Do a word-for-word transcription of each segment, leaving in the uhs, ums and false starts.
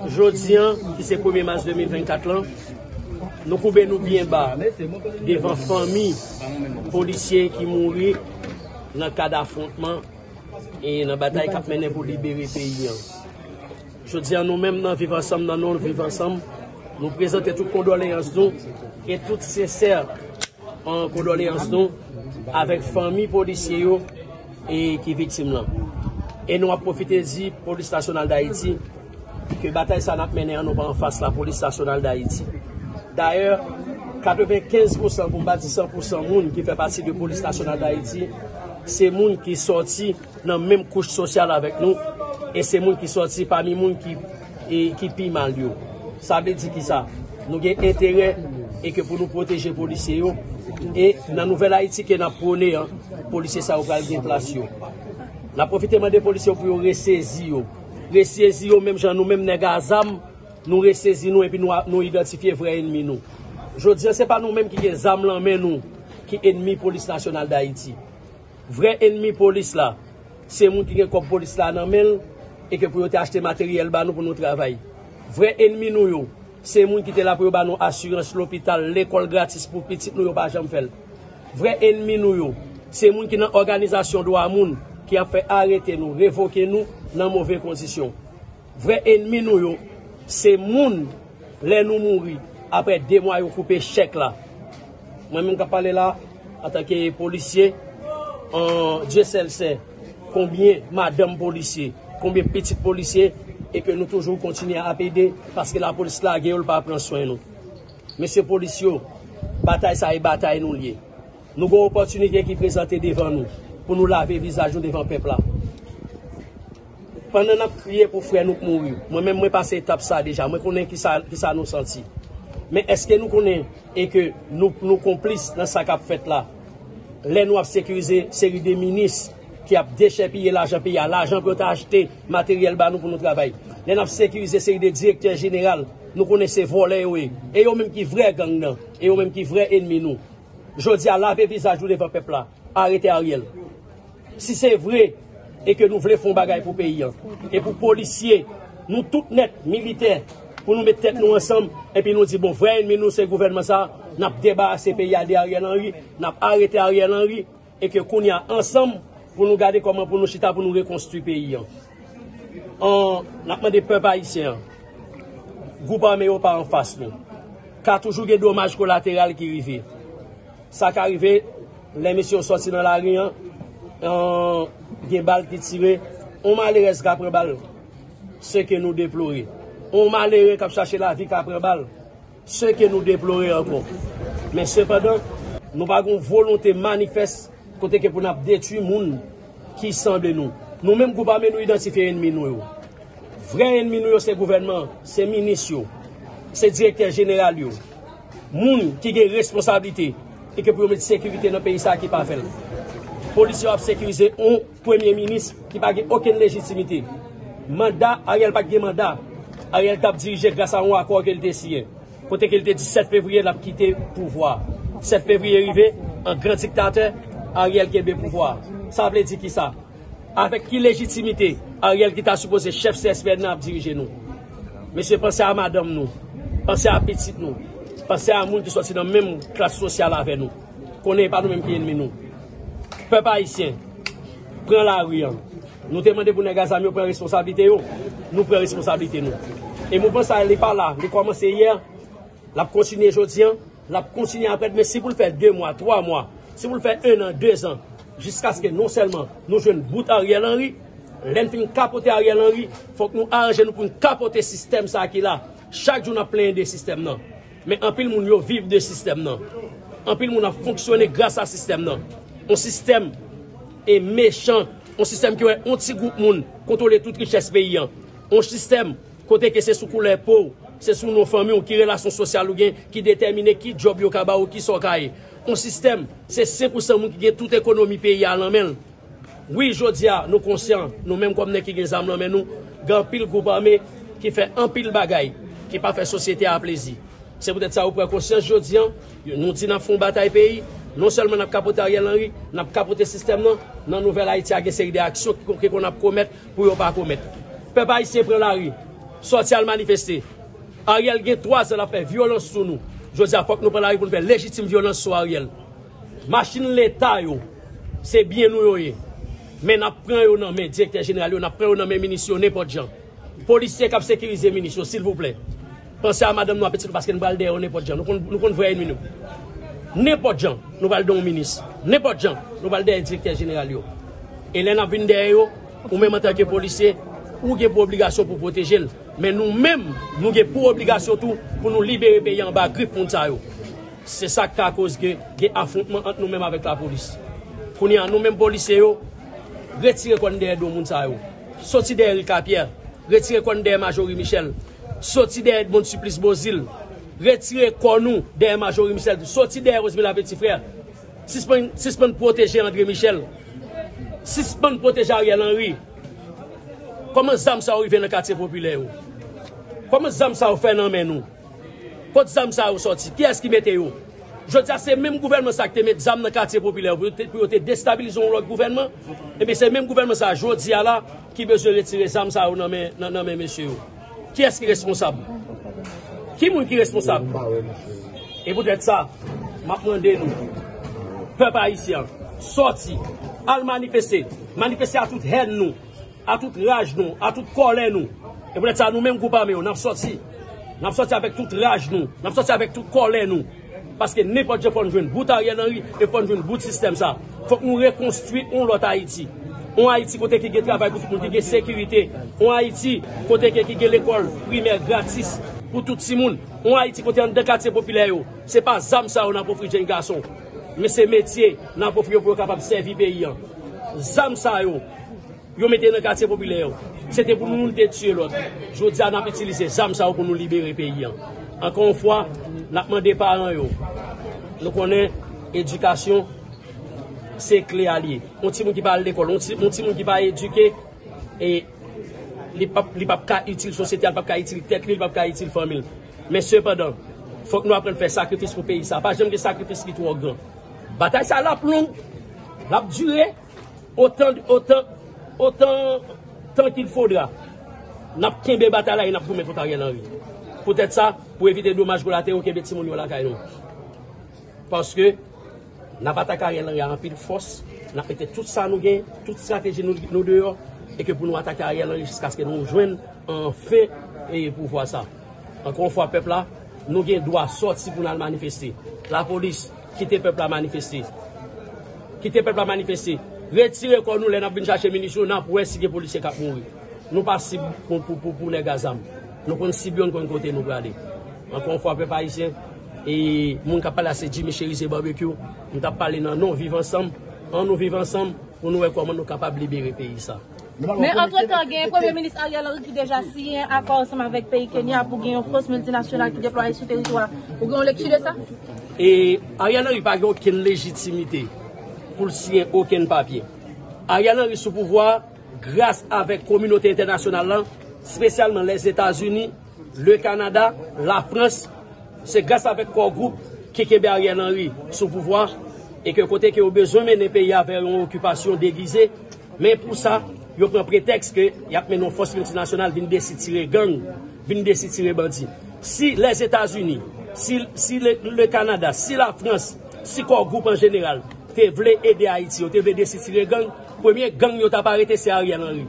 Jodi an, ki se premye mas de mil vennkat lan, nou koube nou byen ba devan fanmi polisye ki mouri nan kad afwontman e nan batay k ap mennen pou libere peyi an. Jodi an, nou menm nan Viv Ansanm, nan non Viv Ansanm, nou prezante tout kondoleyans nou e tout sensè an kondoleyans nou avèk fanmi polisye yo e ki viktim lan. E nou ap pwofite di Polis Nasyonal Dayiti ke batay sa n ap mennen an, nou pa anfas Lapolis Nasyonal Dayiti. Dayè, katrevenkenz pousan, pou m pa di san pousan, moun ki fè pati de Polis Nasyonal Dayiti, se moun ki sòti nan menm kouch sosyal avèk nou, e se moun ki sòti pami moun ki, e, ki pi mal yo. Sa vle di ki sa? Nou gen enterè e ke pou nou pwoteje polisye yo, e nan nouvèl Ayiti ke n ap pwone an, polisye sa yo pral gen plas yo. N ap pwofite mande polisye yo pou yo resezi yo. Resezi yo menm jan nou menm nèg a zam, nou resezi nou epi nou, nou idantifye vrè enmi nou. Jodi an, se pa nou menm ki gen zam lan men nou ki enmi Polis Nasyonal Dayiti. Vrè enmi polis la, se moun ki gen kòb polis la nan men l e ke pou yo te achte materyèl ba nou pou nou travay. Vrè enmi nou yo, se moun ki te la pou yo ba nou asirans lopital, lekòl gratis pou pitit nou, yo pa janm fè l. Vrè enmi nou yo, se moun ki nan òganizasyon dwa moun ki ap fè arete nou, revoke nou nan move kondisyon. Vrè enmi nou yo, se moun, lè nou mouri, apre de mwa yo koupe chèk la. Mwen menm k ap pale la, antanke polisye, an Dye sèl sè, konbyen madanm polisye, konbyen pitit polisye, e ke nou toujou kontinye ap ede, paske lapolis lage yo, l pa pran swen nou. Mesye polis yo, batay sa e batay nou l ye. Nou gen opòtinite ki prezante devan nou pou nou lave vizaj nou devan pèp la. Pandan n ap kriye pou frè nou k mouri, mwen menm mwen pase etap sa deja, mwen konnen kisa, kisa nou santi. Men èske nou konnen e ke nou, nou konplis nan sa k ap fèt la? Lè nou ap sekirize seri de minis ki ap dechèpiye lajan peyi a, lajan pou yo ta achte materyèl ba nou pou nou travay. Lè n ap sekirize seri de direktè jeneral, nou konnen se vòlè yo ye. E yo menm ki vrè gang nan, e yo menm ki vrè enmi nou. Jodi a, lave vizaj nou devan pèp la. Arete Ariel. Si se vre e ke nou vle fè yon bagay pou peyi an, e pou polisye, nou tout nèt, militè, pou nou met tèt nou ansanm, epi nou di, bon, vrè enmi nou se gouvènman sa, n ap debarase peyi a de Ariel Henry, n ap arete Ariel Henry, e ke kounye a, ansanm, pou nou gade kòman pou nou chita, pou nou rekonstwi peyi an. An, n ap mande pèp ayisyen an, gwoup ame yo pa anfas nou. Ka toujou gen domaj kolateral ki rive. Sa ka rive, lè mesye yo sòti nan lari an, an, gen bal ki tire, yon malerèz ka pran bal, se ke nou deplore. Yon malere k ap chache lavi ka pran bal, se ke nou deplore ankò. Men sepandan, nou pa gen yon volonte manifès kote ke pou n ap detwi moun ki sanble nou. Nou menm gwoup ame nou idantifye enmi nou yo. Vrè enmi nou yo se gouvènman, se minis yo, se direktè jeneral yo. Moun ki gen responsablite e ke pou yo met sekirite nan peyi sa ki pa fè l. Polis yo ap sekirize yon premye minis ki pa gen okenn lejitimite. Manda, Ariel pa t gen manda. Ariel t ap dirije gras a yon akò ke l te siyen. Kote ke l te di sèt fevriye l ap kite pouvwa. Sèt fevriye rive, an gran diktatè, Ariel kenbe pouvwa. Sa vle di kisa? Avèk ki lejitimite Ariel ki ta sipoze chèf C S P N nan ap dirije nou? Mesye, panse a madanm nou, panse a pitit nou, panse a moun ki sòti nan menm klas sosyal avè nou. Konnen e pa nou menm ki enmi nou. Pèp ayisyen, pran lari an. Nou te mande pou nèg a zam yo pran responsablite yo. Nou pran responsablite nou. E mouvman sa a, li pa la, li kòmanse yè, l ap kontinye jodi an, l ap kontinye aprè demen. Si pou l fè de mwa, twa mwa, si pou l fè en an, de zan, jiskaske non sèlman nou jwenn bout Ariel Henry, lè n fin kapote Ariel Henry, fòk nou aranje nou pou n kapote sistèm sa a ki la. Chak jou n ap plenyen de sistèm nan. Men anpil moun yo viv de sistèm nan. Anpil moun ap fonksyone gras a sistèm nan. Yon sistèm e mechan, yon sistèm ki wè yon ti gwoup moun kontwole tout richès peyi an. Yon sistèm kote ke se sou koulè po w, se sou non fanmi w, ki relasyon sosyal ou gen, ki detèmine ki djòb yo ka ba w, kisa w ka ye. Yon sistèm, se senk pou san moun ki gen tout ekonomi peyi a nan men l. Wi, jodi a, nou konsyan, nou menm kòm nèg ki gen zam nan men nou, gen anpil gwoup ame ki fè anpil bagay ki pa fè sosyete a plezi. Se poutèt sa, ou pran konsyans jodi an, nou di n ap fè yon batay peyi, non sèlman n ap kapote Ariel Henry, n ap kapote sistèm nan, nan Nouvèl Ayiti a gen seri de aksyon ki, ki konn ap komèt pou yo pa komèt. Pèp ayisyen pran lari. Sòti al manifeste. Ariel gen twa zan l ap fè vyolans sou nou. Jodi a, fòk nou pran lari pou n fè lejitim vyolans sou Ariel. Machin Leta yo, se byen nou yo ye. Men n ap pran yo nan men direktè jeneral yo, n ap pran yo nan men minis yo nenpòt jan. Polisye k ap sekirize minis yo, silvouplè, panse a madanm nou, a pitit nou, paske nou pral dèyè yo nenpòt jan. Nou konn, nou konn vrè ènmi nou. Nenpòt jan, nou pral dèyè yon minis. Nenpòt jan, nou pral dèyè direktè jeneral yo. E lè n ap vin dèyè yo, ou menm antanke polisye, ou gen pou obligasyon pou pwoteje l. Men nou menm, nou gen pou obligasyon tou pou nou libere peyi a anba grif moun sa yo. Se sa k ka koz ke gen afwontman ant nou menm avèk lapolis. Kounye a, nou menm polisye yo, retire kò n dèyè do moun sa yo. Soti dèyè Ricapierre, retire kò n dèyè Majorie Michel. Soti dèyè Edmonde Supplice Beauzile, retire kò nou dèyè Majorie Michel. Soti dèyè Rosemila Petit Frère. Sispann, sispann pwoteje André Michel. Sispann pwoteje Ariel Henry. Kòman zam sa yo rive nan katye popilè yo? Kòman zam sa yo fè nan men nou? Kot zam sa yo sòti? Kiyès ki mete yo? Jodi a, se menm gouvènman sa ki te met zam nan katye popilè yo pou yo te, pou yo te destabilize yon lòt gouvènman. Ebyen, se menm gouvènman sa, jodi a la, ki bezwen retire zam sa yo nan men, nan, nan men mesye yo. Kiyès ki responsab? Ki moun ki responsab? E poutèt sa, m ap mande nou, pèp ayisyen, sòti, al manifeste, manifeste a tout hèn nou, a tout raj nou, a tout kòlè nou. E poutèt sa, nou menm gwoup ame yo, n ap sòti. N ap sòti avèk tout raj nou, n ap sòti avèk tout kòlè nou. Paske nenpòt jan fò n jwenn bout Ariel Henry e fò n jwenn bout sistèm sa. Fòk nou rekonstwi yon lòt Ayiti. Yon Ayiti kote ki gen travay pou tout moun, ki gen sekirite. Yon Ayiti kote ke ki gen lekòl primè gratis pou tout timoun. Yon Ayiti kote anndan katye popilè yo, se pa zam sa yo n ap ofri jenn gason, men se metye n ap ofri yo pou yo kapab sèvi peyi a. Zam sa yo, yo mete nan katye popilè yo, se te pou nou, nou te tiye lòt. Jodi a, n ap itilize zam sa yo pou nou libere peyi a. Ankò yon fwa, n ap mande paran yo. Nou konnen edikasyon, se kle a l ye. Yon timoun ki pa al lekòl, yon ti, yon timoun ki pa edike, e li p ap, li p ap ka itil sosyete a, li p ap ka itil tèt li, li p ap ka itil fanmi l. Men sepandan, fòk nou aprann fè sakrifis pou peyi sa. Pa janm gen sakrifis ki twò gran. Batay sa l ap long, l ap dire, otan, otan, otan tan qu'il faudra. N ap kenbe batay la e n ap goumen kont Ariel Henry. Poutèt sa, pou evite domaj kolaterò, kenbe timoun yo lakay nou. Paske n ap atake Ariel Henry a anpil fòs, n ap mete tout sa nou gen, tout estrateji nou, nou deyò, e ke pou nou atake Ariel Henry jiskaske nou jwenn anfen e pouvwa sa. Ankò yon fwa, pèp la, nou gen dwa sòti pou n al manifeste. Lapolis, kite pèp la manifeste. Kite pèp la manifeste. Retire kò nou lè n ap vin chache minis yo, n ap wè si gen polisye k ap mouri. Nou pa sib pou, pou, pou, pou nèg a zam. Nou konn sib yo, nou konn kote nou prale. Ankò yon fwa, pèp ayisyen, e moun k ap pale a se Jimmy Chérizier Barbecue. M t ap pale nan non Viv Ansanm. An nou viv ansanm pou nou wè kòman nou kapab libere peyi sa. Men antretan, gen Premye Minis Ariel Henry ki deja siyen akò ansanm avèk peyi Kenya pou gen yon fòs miltinasyonal ki deplwaye sou teritwa a. Ou gen yon lekti de sa? E Ariel Henry pa gen okenn lejitimite pou l siyen okenn papye. Ariel Henry sou pouvwa a gras avèk kominote entènasyonal lan, espesyalman Lèzetazini, le Kanada, Lafrans. Se gras avèk Core Group ki kenbe Ariel Henry sou pouvwa e ke kote ke yo bezwen mennen peyi a vè yon okipasyon degize, men pou sa, yo pran pretèks ke y ap mennen yon fòs miltinasyonal vin desitire gang, vin desitire bandi. Si Lèzetazini, si, si le, le Kanada, si Lafrans, si Core Group an jeneral te vle ede Ayiti, yo te vle desitire gang, premye gang yo t ap arete se Ariel Henry.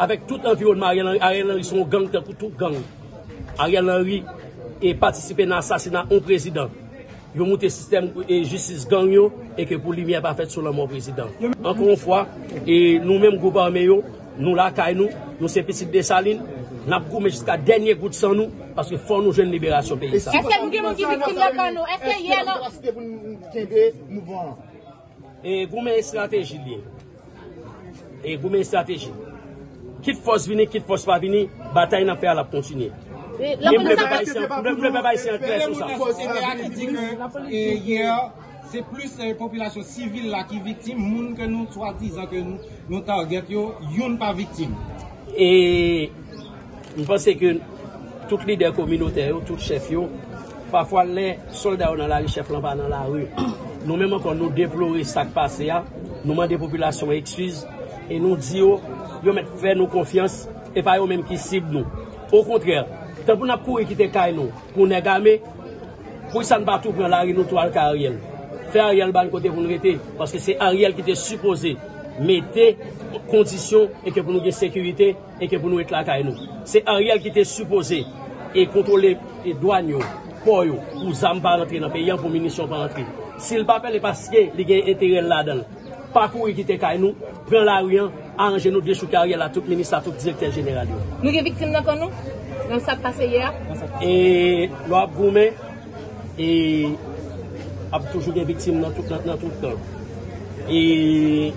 Avèk tout anviwònman Ariel Henry, Ariel Henry se yon gang tankou tout gang. Ariel Henry e patisipe nan asasina yon prezidan. Yo moute sistèm e jistis gang yo e ke pou limyè pa fèt sou lanmò prezidan. Ankò yon fwa, e nou menm gwoup ame yo, nou lakay nou, nou se pitit Desalin, n ap goumen jiska dènye gout san nou, paske fò nou jwenn liberasyon peyi sa. Èske nou gen moun ki viktim nan kan nou? Èske yè nan... Kapasite pou n kenbe mouvman an. E goumen estrateji l ye. E goumen estrateji. Kit fòs vini, kit fòs pa vini, batay n ap fè a l ap kontinye. E m vle pèp ayisyen, m vle, m vle pèp ayisyen an klè sou sa. Fòs etè a ki di ke, e, yè, se plis, e, popilasyon sivil la ki viktim, moun ke nou swadizan ke nou, nou target yo, youn pa viktim. E M panse ke tout lidè kominotè yo, tout chèf yo, pafwa lè sòlda yo nan lari, chèf lan pa nan lari. Nou menm ankò, nou deplore sa k pase a, nou mande popilasyon an eskiz, e nou di yo, yo mèt fè nou konfyans, e pa yo menm ki sib nou. Okontrè, tanpou n ap kouri kite kay nou pou nèg ame, poukisa n pa tou pran lari nou tou al kay Ariel? Fè Ariel ba n kote pou n rete, paske se Ariel ki te sipoze mete kondisyon e ke pou nou gen sekirite e ke pou nou ret lakay nou. Se Ariel ki te sipoze e kontwole e dwàn yo, pò yo, pou zam pa rantre nan peyi an, pou minisyon pa rantre. Si l pa fè l, e paske li gen enterè l ladan l. Pa kouri kite kay nou, pran lari an, aranje nou dechouke Ariel ak tout minis la, tout direktè jeneral yo. Nou gen viktim nan kan nou, nan sa k pase yè a? E lè w ap goumen, e ap toujou gen viktim nan tout, nan, nan tout kan. E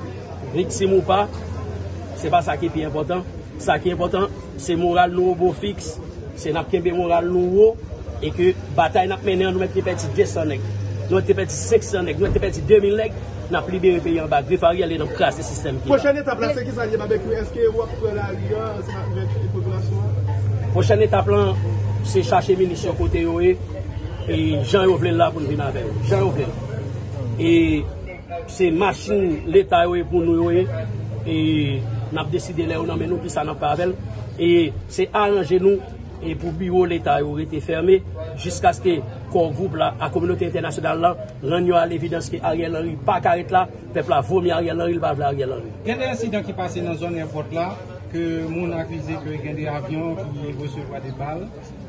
viktim ou pa, se pa sa ki pi enpòtan. Sa ki enpòtan, se moral nou wo fiks, se n ap kenbe moral nou wo, e ke batay n ap mennen an, nou mèt te pèdi de san nèg, nou mèt te pèdi senk san nèg, nou mèt te pèdi de mil nèg, n ap libere peyi an ba grif Ariel e n ap kraze sistèm ki la. Pwochèn etap la, se ki sa l ye, Babekyou? Èske w ap pran lari a ansanm avèk popilasyon an? Pwochèn etap lan, se chache minis yo kote yo ye, e jan yo vle l la pou n vin avè yo, jan yo vle l. E se machin Leta yo ye, pou nou yo ye, e n ap deside lè yo nan men nou kisa n ap fè avè l. E se aranje nou, e pou biwo Leta yo rete fèmen jiskaske kò gwoup la ak kominote entènasyonal la rann yo a levidans ke Ariel Henry pa ka ret la, pèp la vomi Ariel Henry, li pa vle Ariel Henry. Gen de ensidan ki pase nan zòn èpòt la, ke moun akize ke gen de avyon ki resevwa de bal,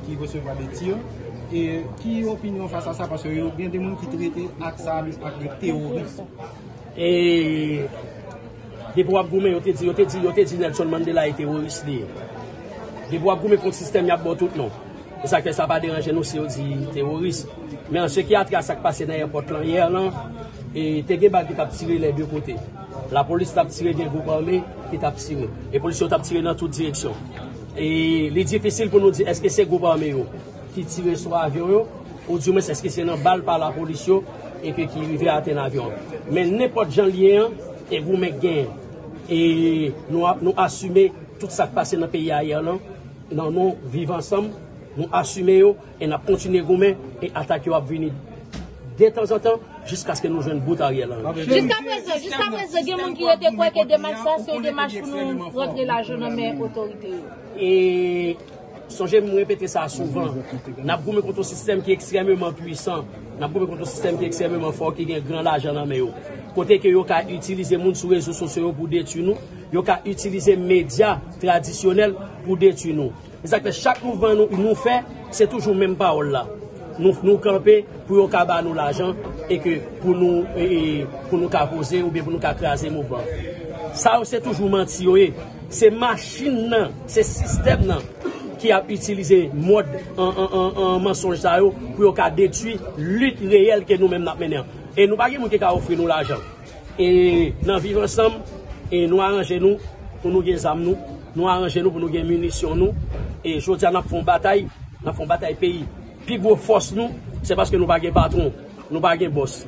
ki resevwa de tir. E ki opinyon w fas a sa? Paske yo gen de moun ki trete ak sa ak de teworis. E depi w ap goumen, yo te di, yo te di, yo te di Nelson Mandela e teworis li ye. Depi w ap goumen kont sistèm, y ap ba w tout non. E sa k fè sa pa deranje nou si yo di teworis. Men an se ki a trait a sa k pase nan èpòt lan yè lan, e te gen bal ki t ap tire lè de kote. Lapolis t ap tire, gen gwoup ame ki t ap tire. E polisye yo t ap tire nan tout direksyon. E li difisil pou nou di èske se gwoup ame yo ki tire sou avyon yo, oudimwens èske se nan bal pa lapolis yo e ke ki rive atenn avyon an. Men nenpòt jan l ye an, e goumen k genyen. E nou ap, nou asime tout sa k pase nan peyi a yè lan, nan non Viv Ansanm, nou asime yo e n ap kontinye goumen e atak yo ap vini detanzantan jiskaske nou jwenn bout Ariel Henry. Jiskaprezan, jiskaprezan, gen moun ki rete kwè ke demach sa se yon demach pou nou rantre lajan nan men otorite yo. E sonje m repete sa souvan, n ap goumen kont yon sistèm ki ekstrèmeman pwisan, n ap goumen kont yon sistèm ki ekstrèmeman fò, ki gen gran lajan nan men yo. Kote ke yo ka itilize moun sou rezo sosyo yo pou detwi nou, yo ka itilize medya tradisyonèl pou detwi nou. Se sa k fè chak mouvman nou, nou fè, se toujou menm pawòl la. Nou, nou kanpe pou yo ka ba nou lajan e ke pou nou, e, e, pou nou ka poze oubyen pou nou ka kraze mouvman. Sa yo se toujou manti yo ye. Se machin nan, se sistèm nan ki ap itilize mòd an, an, an, an mansonj sa yo pou yo ka detwi lit reyèl ke nou menm n ap mennen an. E nou pa gen moun ki ka ofri nou lajan. E n ap viv ansanm, e nou aranje nou pou nou gen zam nou, nou aranje nou pou nou gen minisyon nou. E jodi a n ap fè yon batay, n ap fè yon batay peyi. Pi gwo fòs nou, se paske nou pa gen patwon, nou pa gen bòs.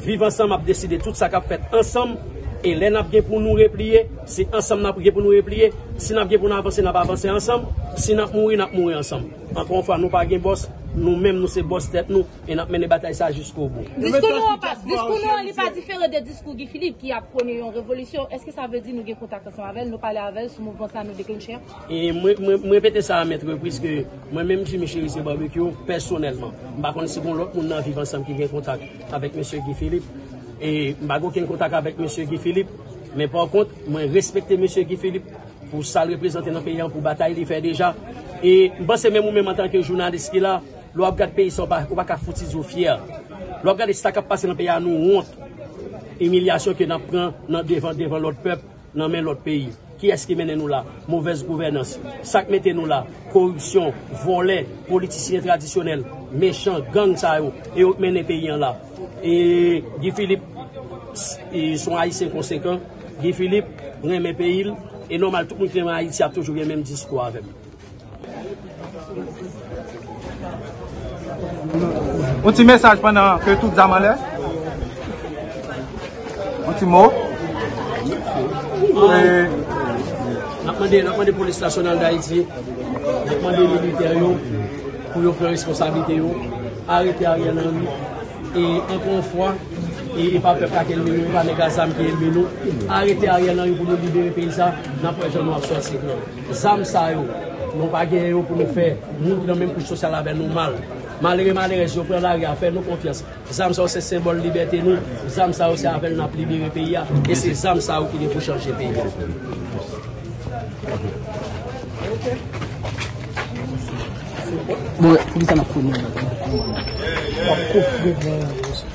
Viv Ansanm ap deside tout sa k ap fèt ansanm, e lè n ap gen pou nou repliye, se ansanm n ap gen pou nou repliye. Si n ap gen pou n avanse, n ap avanse ansanm. Si n ap mouri, n ap mouri ansanm. Ankò yon fwa, nou pa gen bòs, nou menm nou se bòs tèt nou. E n ap mennen batay sa jiskobou. Diskou nou an pa, diskou nou an li pa diferan de diskou Guy Philippe ki ap pwone yon revolisyon. Èske sa vle di nou gen kontak ansanm avè l, nou pale avè l sou mouvman sa nou deklanche a? E mwen, mwen, mwen repete sa a maintes reprises ke mwen menm Jimmy Chérizier Barbecue, pèsonèlman, m pa konn si gon lòt moun nan Viv Ansanm ki gen kontak avèk mesye Guy Philippe. E m pa gen okenn kontak avèk mesye Guy Philippe, men pa kont, mwen respekte mesye Guy Philippe pou sa l reprezante nan peyi an, pou batay li fè deja. E m panse menm ou menm antanke jounalis ki la, lè w ap gad peyi sa, ou pa, ou pa ka fout di w fyè. Lè w ap gade sa k ap pase nan peyi a, nou wont. Imilyasyon ke n ap pran nan devan, devan lòt pèp, nan men lòt peyi. Kiyès ki mennen nou la? Movèz gouvènans. Sa k mete nou la? Koripsyon, vòlè, politisyen tradisyonèl, mechan, gang sa yo. E yo k mennen peyi an la. E Guy Philippe, s-, e s on Ayisyen konsekan. Guy Philippe renmen peyi l. E nòmal, tout moun ki renmen Ayiti ap toujou gen menm diskou avè m. Yon ti mesaj pandan ke tout zam anlè. Yon ti mo. E n ap mande, n ap mande Polis Nasyonal d Ayiti, n ap mande militè yo pou yo pran responsablite yo, arete Ariel Henry. E ankò yon fwa, e, e pa pèp la ki ènmi nou, e pa nèg a zam ki ènmi nou. Arete Ariel Henry pou nou libere peyi sa, n ap wè jan nou ap sòti pran zam sa yo. Nou pa gen yo pou nou fè moun ki nan menm kouch sosyal avè nou mal. Malere, malerèz yo pran lari a, fè nou konfyans. Zam sa yo se senbòl libète nou. Zam sa yo se avè l n ap libere peyi a. E se zam sa yo ki gen pou chanje peyi a. Bon, poukisa n ap fouye moun nan? W ap kofre blan yo.